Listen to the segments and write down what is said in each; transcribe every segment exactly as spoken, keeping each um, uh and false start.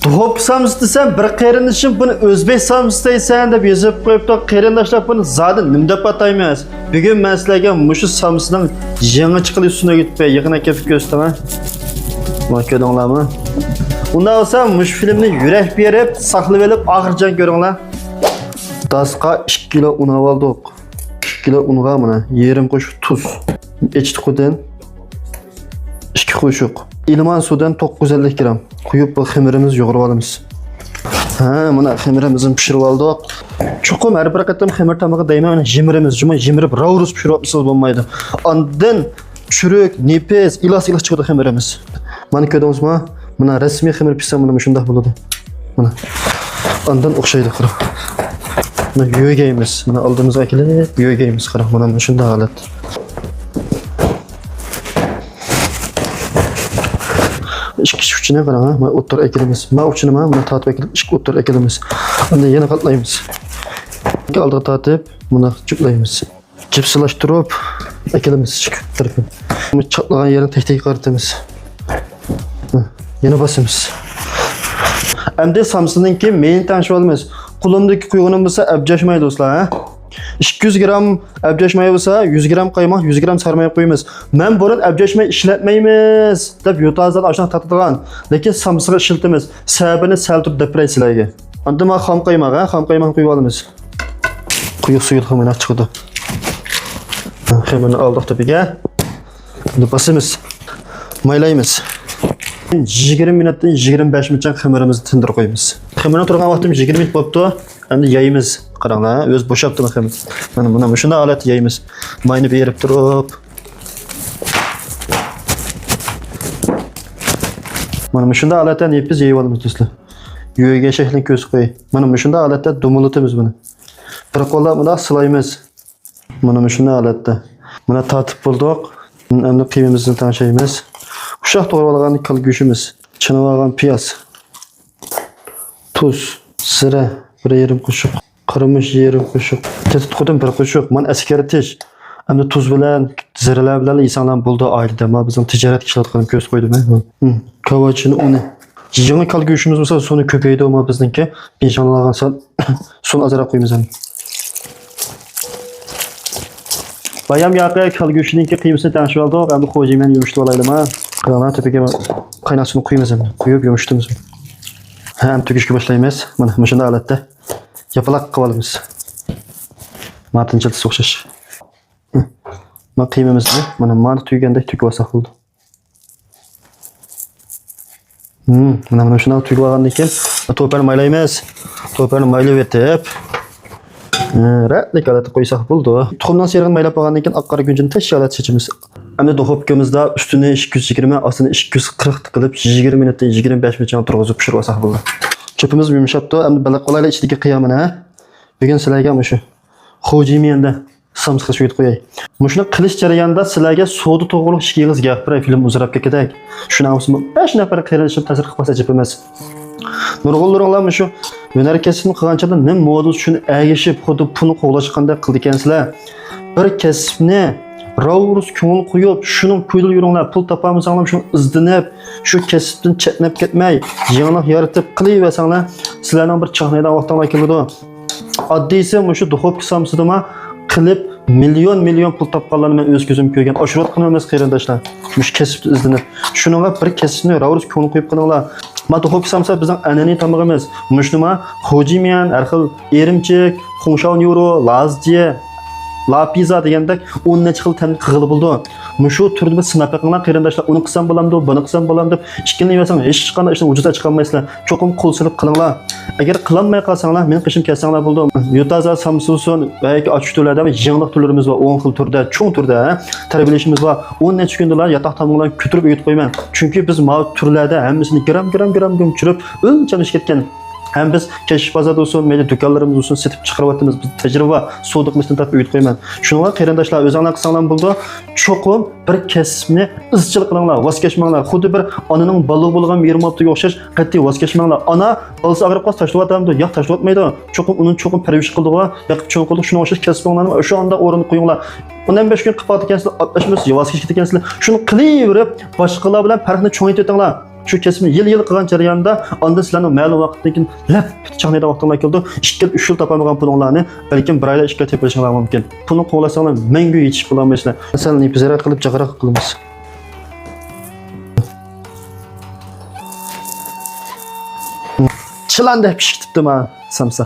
دوخوپكا سامسا دېسەم، بىر قېرىندىشىم بۇنى ئۆزبېك سامسا دەيسەن دەپ يېزىپ قويۇپتۇ. قېرىنداشلار، بۇنى زادى نېمە دەپ ئاتايمىز؟ بۈگۈن مەن سىلەرگە مۇشۇ سامسىنىڭ يېڭى چىققان ئۇسۇلىنى ئۆگىتىپ بېرەي. يېقىن ئەكېلىپ كۆرسىتىمەن. مانا، كۆردۈڭلارمۇ؟ ئۇنداق بولسا مۇشۇ فىلىمنى يۈرەك بېرىپ ساقلىۋېلىپ ئاخىرىچە كۆرۈڭلار. داسقا ئىككى كىلو ئۇن ئالدۇق. ئىككى كىلو ئۇنغا مانا يېرىم قوشۇق تۇز، ئېچىتقۇدىن ئىككى قوشۇق، ئىلمان سۇدىن توققۇز يۈز ئەللىك گرام قۇيۇپ، بۇ خېمىرىمىزنى يۇغۇرۇپ ئالىمىز. ھە، مانا خېمىرىمىزنى پىشۇرۇپ ئالدۇق. چوقۇم ھەر بىر قېتىم خېمىر تامىقى دەيمەن، مانا يىمىرىمىز، جۇمۇ يىمىرىپ راۋرۇس پىشۇرۇپ ئالمىسىڭىز بولمايدۇ. ئاندىن چۈرۈك، نېپىز، ئىلاس-ئىلاس چىقىدۇ خېمىرىمىز. مانا كۆردىڭىزمۇ؟ مانا رەسمىي خېمىر پىشسا مانا مۇشۇنداق بولىدۇ. مانا ئاندىن ئوخشايدۇ، قاراڭ. مانا يۆگەيمىز. مانا ئالدىمىزغا ئەكېلىپ يۆگەيمىز، قاراڭ. مانا مۇشۇنداق ھالەت. ئىككى ئۇچىنى قاراڭ، ھە. مانا ئوتتۇرا ئەكېلىمىز. ما ئۇچىنى ما، مانا تارتىپ ئەكېلىپ، ئىككى ئوتتۇرا ئەكېلىمىز. ئاندىن يەنە قاتلايمىز. ئالدىغا تارتىپ، مانا جۈپلەيمىز. جىپسلاشتۇرۇپ ئەكېلىمىز ئىككى تەرىپىنى. بۇ چاتلىغان يېرىنى تەكتەككە قارىتىمىز. يەنە باسىمىز. ئەمدى سامسىنىڭكى مېيىنى تەڭشىۋالىمىز. قولۇمدىكى قۇيغىنىم بولسا ئەبجەشمەي، دوستلار، ھە؟ ئىككى يۈز گرام ئەبجەشمەي بولسا، يۈز گرام قايماق، يۈز گرام سارماي قويىمىز. مەن بۇرۇن ئەبجەشمەي ئىشلەتمەيمىز دەپ يۇتازان ئاشۇنداق تارتىدىغان، لېكىن سامسىغا ئىشلىتىمىز. سەۋەبىنى سەل تۇرۇپ دەپ بېرەي سىلەرگە. ئاندىن مانا خام قايماق، ھە، خام قايماقنى قۇيۇۋالىمىز. قويۇق سۈيىدە خېمىرنى چىقىدۇ. خېمىرنى ئالدۇق تۆپىگە. ئەمدى باسىمىز. مايلايمىز. يىگىرمە مىنۇتتىن يىگىرمە بەش مىنۇتچە خېمىرىمىزنى تىندۇرۇپ قويىمىز. خېمىرنى تۇرغان ۋاقتىمىز يىگىرمە مىنۇت بوپتۇ. ئەمدى يايىمىز. قاراڭلار، ئۆزى بوشاپتۇ خېمىر. مانا، مانا مۇشۇنداق ھالەتتە يايىمىز. ماينى بېرىپ تۇرۇپ. مانا مۇشۇنداق ھالەتتە نېپىز يېيىپ ئالىمىز، دوستلار. يۆگە شەكلىنى كۆرسىتىپ قوياي. مانا مۇشۇنداق ھالەتتە دومىلىتىمىز بۇنى. بىر قوللاپ مۇنداق سىلايمىز. مانا مۇشۇنداق ھالەتتە. مانا تارتىپ بولدۇق. ئەمدى قىيمىمىزنى تەڭشەيمىز. ئۇششاق توغرىۋالغان كالا گۆشىمىز. چىنىۋالغان پىياز. تۇز، زىرە، بىر يېرىم قوشۇق. قارىمۇچ يېرىم قوشۇق. تېتىتقۇدىن بىر قوشۇق. مانا ئەسكەرتىش. ئەمدى تۇز بىلەن، زىرىلەر بىلەن يېسەڭلار بولدى ئائىلىدە. ما بىزنىڭ تىجارەتكە ئىشلەۋاتقىنىمىزنى كۆرسىتىپ قويدۇم، ھە. ھىم، كاۋاچىنى ئۇنى. يېڭى كالا گۆشىمىز بولسا سۇنى كۆپەيدۇ، ما بىزنىڭكى. بېشىڭلارغا سەل سۇنى ئازراق قويىمىز ئەمدى. بايام ياقى كالا گۆشىنىڭكى قىيمىسىنى تەڭشىۋالدۇق. ئەمدى خوجىمەن يۇمشىتىۋالايلىما. قاراڭلار، تۆپىگە قايناق سۇنى قۇيىمىز ئەمدى. قۇيۇپ يۇمشىتىمىز. ھە، ئەمدى تۆكۈشكە باشلايمىز. مانا مۇشۇنداق ھالەتتە. ياپىلاق قىلىۋالىمىز. مارتىن چىلتىسىگە ئوخشاش. مانا قىيمىمىزنى مانا، مانا تۈگىگەندەك تۆكۈۋالساق بولىدۇ. مم، مانا، مانا شۇنداق تۈگۈۋالغاندىن كېيىن توپىنى مايلايمىز. توپىنى مايلىۋېتىپ، ھە، رەتلىك ھالەتتە قويساق بولىدۇ. تۇخۇمنىڭ سېرىقىنى مايلاپ بولغاندىن كېيىن ئاق قارا گۈنچىنى تەششى ھالەتتە چېچىمىز. ئەمدى دوخوپكىمىزدا ئۈستىنى ئىككى يۈز يىگىرمە، ئاستىنى ئىككى يۈز قىرىق قىلىپ، يىگىرمە مىنۇتتىن يىگىرمە بەش مىنۇتچە تۇرغۇزۇپ پىشۇرۇۋالساق بولىدۇ. چۆپىمىز يۇمشاپتۇ. ئەمدى بېلىق قىلايلى ئىچىدىكى قىيامىنى، ھە. بۈگۈن سىلەرگە مۇشۇ خوجىميەندە سامسىقىنى چۈشۈرۈپ قوياي. مۇشۇنى قىلىش جەريانىدا سىلەرگە سودا توغرۇلۇق ئىككى ئېغىز گەپ بېرەي، فىلىم ئۇزىراپ كەتكۈدەك. شۇنىڭ ئۈچۈن بەش نەپەر قېرىندىشىم تەسىر قىلىپ قالسا ئەجەب ئەمەس. نۇرغۇنلىرىڭلار مۇشۇ ھۈنەر كەسپىنى قىلغان چاغدا نېمە مودېل شۇنى ئەگىشىپ، خۇددى پۇلنى قوغلاشقاندەك قىلىدىكەنسىلەر. بىر كەسىپنى راۋۇرۇس كۆڭۈل قويۇپ، شۇنىڭ كويىدا يۈرۈڭلار. پۇل تاپالمىساڭلار، شۇنى ئىزدىنىپ، شۇ كەسىپتىن چەتنەپ كەتمەي، يېڭىلىق يارىتىپ قىلىۋەرسەڭلار، سىلەرنىڭ بىر چاقنايدىغان ۋاقتىڭلار كېلىدۇ. ئاددىيسى مۇشۇ دۇخوپكا سامسىدىما قىلىپ مىليون، مىليون پۇل تاپقانلارنى مەن ئۆز كۆزۈم كۆرگەن. ئاشۇرۇۋاتقىنىم ئەمەس، قېرىنداشلار. مۇشۇ كەسىپتە ئىزدىنىپ. شۇنىڭغا بىر كەسىپنى راۋۇرۇس كۆڭۈل قويۇپ قىلىڭلار. ما دۇخوپكا سامسا بىزنىڭ ئەنئەنىۋى تامىقىمىز. مۇشۇنىما خوجىميەن، ھەر خىل ئېرىمچىك، خۇڭشاۋ نيۇرو، لازجى، لاپىزا دېگەندەك ئون نەچچە خىل تەمنى قىلغىلى بولىدۇ. مۇشۇ تۈردە بىر سىناپ بېقىڭلار، قېرىنداشلار. ئۇنى قىلسام بولامدۇ، بۇنى قىلسام بولامدۇ دەپ ئىككىلىنىۋەرسەڭ، ھېچقانداق ئىشنى ۋۇجۇدقا چىقارمايسىلەر. چوقۇم قول سېلىپ قىلىڭلار. ئەگەر قىلالماي قالساڭلار، مېنىڭ قېشىمغا كەلسەڭلار بولىدۇ. يۇتازا سامسا بولسۇن ۋە ياكى ئاچچىق تۈرلەردە يېڭىلىق تۈرلىرىمىز بار، ئون خىل تۈردە، چوڭ تۈردە، ھە، تەربىيەلىشىمىز بار. ئون نەچچە كۈندىلا ياتاق تامىقلارنى كۆتۈرۈپ ئۆگىتىپ قويىمەن. چۈنكى بىز ماۋۇ تۈرلەردە ھەممىسىنى گرام، گرام، گرام، گرام چۈشۈرۈپ، ئۆلچەملىشىپ كەتكەن. ھەم بىز كەچلىك بازاردا بولسۇن، مەيلى دۇكانلىرىمىزدا بولسۇن، سېتىپ چىقىرىۋاتىمىز. بىز تەجرىبە بار، سودا قىلىشتىن تارتىپ ئۆگىتىپ قويىمەن. شۇنىڭغا قېرىنداشلار، ئۆزۈڭلار قىلساڭلار بولىدۇ. چوقۇم بىر كەسىپنى ئىزچىل قىلىڭلار، ۋاز كەچمەڭلار. خۇددى بىر ئانىنىڭ بالىغا بولغان مېھرىبانلىقىغا ئوخشاش، قەتئىي ۋاز كەچمەڭلار. ئانا بالىسى ئاغرىپ قالسا تاشلىۋاتامدۇ؟ ياق، تاشلىۋاتمايدۇ. چوقۇم ئۇنى چوقۇم پەرۋىش قىلىدىغۇ، بېقىپ چوڭ قىلىدىغۇ. شۇنىڭغا ئوخشاش كەسپىڭلارنى شۇ ئاندا ئورۇنغا قويۇڭلار. ئون بەش كۈن قىلىپ قالىدىكەنسىلەر، ئاتمىش مىنۇت ۋاز كېچىپ كېتىدىكەنسىلەر. شۇنى قىلىۋېرىپ، باشقىلار بىلەن پەرقنى چوڭايتىۋېتىڭلار. شۇ كەسىپنى يىل-يىل قىلغان جەرياندا، ئاندىن سىلەرنىڭ مەلۇم ۋاقىتتىن كېيىن لەپ چاقنايدىغان ۋاقتىڭلار كېلىدۇ. ئىككى يىل، ئۈچ يىل تاپالمىغان پۇلۇڭلارنى بەلكىم بىر ئايدا، ئىككى ئايدا تېپىۋېلىشىڭلار مۇمكىن. پۇلنى قوغلاشساڭلار مەڭگۈ يېتىشىپ بولالمايسىلەر. مەسىلەن، نېپىز ياراق قىلىپ، جىغراق قىلىمىز. چىلاندەك پىشىپ كېتىپتۇ مانا سامسا.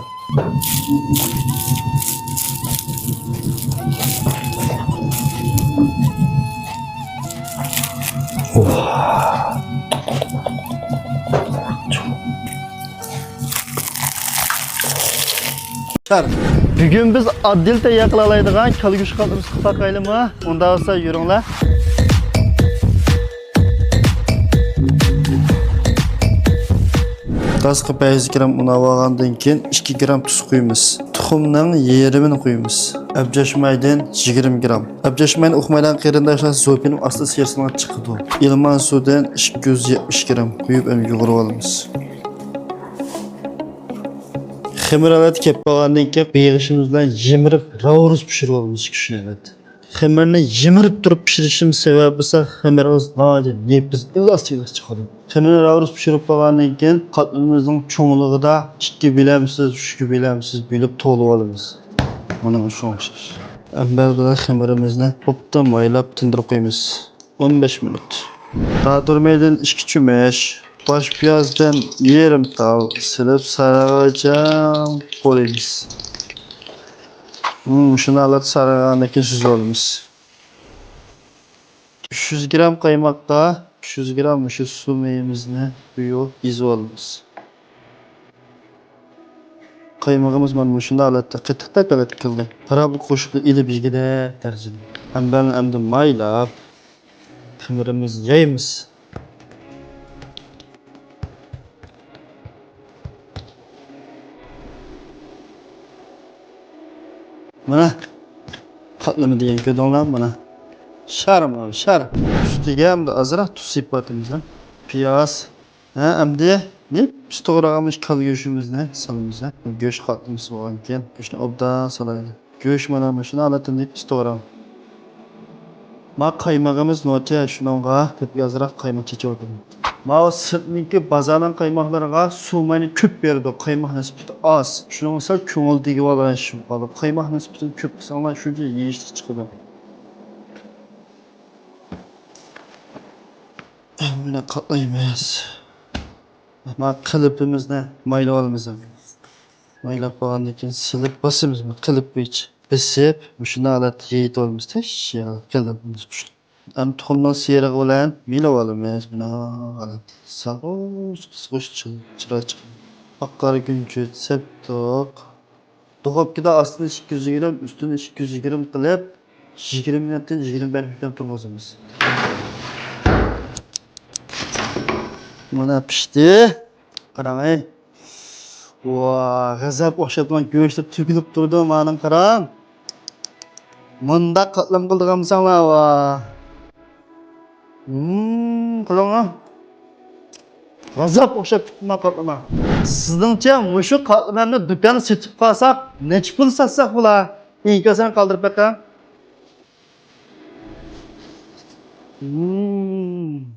بۈگۈن بىز ئاددىيلا تەييار قىلالايدىغان كالا گۆشى قاتلىمىسىنى قىلىپ باقايلىمۇ؟ ئۇنداق بولسا يۈرۈڭلار. تاسقا بەش يۈز گرام ئۇن ئالغاندىن كېيىن، ئىككى گرام تۇز قۇيىمىز. تۇخۇمنىڭ يېرىمىنى قۇيىمىز. ئەبجەش مايدىن يىگىرمە گرام. ئەبجەش ماينى ئۇقمايدىغان قېرىنداشلار، زوپىنىم ئاستا سېرىسىنىڭ چىقىدۇ. ئىلمان سۇدىن ئىككى يۈز يەتمىش گرام قۇيۇپ، ئەمدى يۇغۇرۇپ ئالىمىز. خېمىر ھالەتكە كەپ قالغاندىن كېيىن، بېغىشىمىز بىلەن يىمىرىپ، راۋرۇس پىشۇرۇپ ئالىمىز ئىككى ئۈچ نۆۋەت. خېمىرنى يىمىرىپ تۇرۇپ پىشۇرۇشىمىز سەۋەبى بولسا، خېمىرىمىز ناھايىتى نېپىز، ئېلاستىك چىقىدۇ. خېمىرنى راۋرۇس پىشۇرۇپ بولغاندىن كېيىن، قاتلىمىمىزنىڭ چوڭلۇقىدا ئىككى بۆلەمسىز، ئۈچكە بۆلەمسىز بۆلۈپ تولۇپ ئالىمىز. مانا شۇ ئوخشاش. ئەمدى خېمىرىمىزنى ئوبدان مايلاپ تىندۇرۇپ قويىمىز. ئون بەش مىنۇت. تاتۇرمەيدىن ئىككى چۆمۈچ، باش پىيازدىن يېرىم تال سېلىپ، سارىغىچە قورۇيمىز. مۇشۇنى ھالەتتە سارىغاندىن كېيىن سۈزۈۋالىمىز. ئۈچ يۈز گرام قايماققا ئۈچ يۈز گرام مۇشۇ سۇ مېيىمىزنى قۇيۇپ ئېزىۋالىمىز. قايمىقىمىز مانا مۇشۇنداق ھالەتتە قېتىقتەك ھالەتكە كەلدى. قارابۇلۇت قوشۇقنى ئېلىپ يېگۈدەك دەرىجىدە. ھەمبەلنى ئەمدى مايلاپ، خېمىرىمىزنى يايىمىز. مانا، قاتلىما دېگەن كۆردۈڭلارمۇ، مانا. شار، مانا، شار. ئۈستىگە ئەمدى ئازراق تۇز سېپىۋاتىمىز، ھە. پىياز. ھە، ئەمدى نېپىز توغرىغان مۇشۇ كالا گۆشىمىزنى سالىمىز، ھە. گۆش قاتلىمىسى بولغانكەن، گۆشنى ئوبدان سالايلى. گۆش مانا مۇشۇ ھالەتتە نېپىز توغرىغان. ما قايمىقىمىز نوچە، شۇنىڭغا بىر ئازراق قايماق چېچىۋاتىمەن. ماۋۇ سىرتنىڭكى بازارنىڭ قايماقلىرىغا سۇ ماينى كۆپ بېرىدۇ، قايماق نىسبىتى ئاز. شۇنىڭغا سەل كۆڭۈل دېگۈۋالغان ئىش بولۇپ قالدى. قايماق نىسبىتىنى كۆپ قىلساڭلار شۇنچە يېيىشلىك چىقىدۇ. مانا قاتلايمىز. ما قېلىپىمىزنى مايلاپ ئالىمىز. مايلاپ بولغاندىن كېيىن سېلىپ باسىمىز. قېلىپ بويىچە بېسىپ، مۇشۇنداق ھالەتتە يېيىپ ئالىمىز. تەش، قېلىپىمىز. ئەمدى تۇخۇمنىڭ سېرىقى بىلەن مىلىۋالىمىز. مانا، ساغۇش، سىغۇش، چىراي چىقىدۇ. ئاق قارا كۈنجۈت سەپتۇق. دۇخوپكىدا ئاستىدىن ئىككى يۈز يىگىرمە، ئۈستىدىن ئىككى يۈز يىگىرمە قىلىپ، يىگىرمە مىنۇتتىن يىگىرمە بەش مىنۇتتىن تۇرغۇزىمىز. مانا پىشتى. قاراڭ، ئەي. ۋا، غەزەپ ئوخشاپلا گۆشلەر تۆكۈلۈپ تۇرىدۇ، مانىڭ قاراڭ. مۇنداق قاتلام قىلىدىغانمىساڭلار، ۋا. ھىم، قاراڭ. غەزەپ ئوخشاپ كېتىپتۇ قاتلىما. سىزنىڭچە مۇشۇ قاتلىمامنى دۇكاندا سېتىپ قالساق، نەچچە پۇل ساتساق بولا؟ ئىنكاسىنى قالدۇرۇپ بېقىڭ. ھىم.